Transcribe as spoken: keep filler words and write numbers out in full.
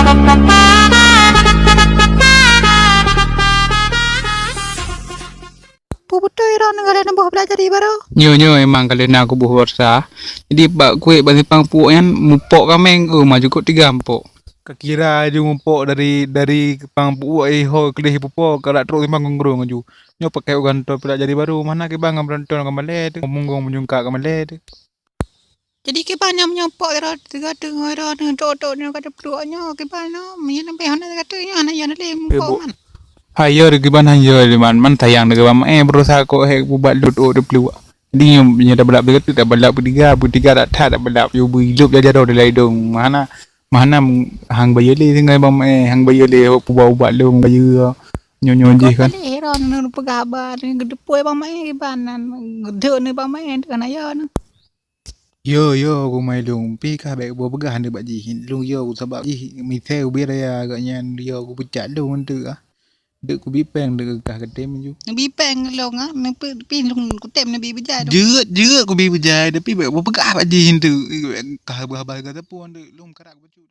Peue beutôi droeneuh ka lheueh neuboh blah jadi barô? Nyoe, nyoe memang ka lheueh na kuboh baroesa. Jadi bak kuék bak simpang puek nyan mupok kaméng, oh, maju kot tiga mupok. Ka kira aju mupok dari, dari simpang puek, eh, ho keudeh pupo, ka rot trok simpang Gunggrueng aju. Nyoe pakai u gantoe blah jadi barô, mana kiban ngon beurantong ka malèe teuh, munggong meujungkak ka malèe teuh. Jadi kiban nyan meunyoe pok droe tiga teungoh droeneuh trok-trok nyoe ka teupluek nyoe, kiban nyoe meunyoe leubeh hana ka teungoh hana yah lé mupok man. Hai yo kiban han yo man, man sayang deungon bak maé berusaha kok hék bubat lut ôk teupluek. Jadi nyoe, nyoe tabalap tiga teuk, tabalap peudiga, peudiga that-that tabalap, yue beu ilop jaroe dalam idong. Mana, mana hang bayeue lé deungon bak maé, hang bayeue lé puba ubat lôn bayeue. Nyoe-nyoe jih kan. Lé droeneuh peugah haba, geudeupôi bak maé kiban nan, geudeuk nyoe bak maé deungon ayo nyoe. Yo, yo, kumai lôn, pi ka bèk boh peugah nyoe bak jih. Lôn yo, sabab jih misai ubé raya agak nyan yo, kupeugah lôn teuk ah. Deuk kubi péng deuk kah katem ju. Neubi péng lôn ah, neupi, pi lôn kutem neubi beujai lôn. Jeuet, jeuet kubi beujai, tapi bèk boh peugah bak jih teuk. Kah haba-haba ka teupeu deuk lôn karak bacut.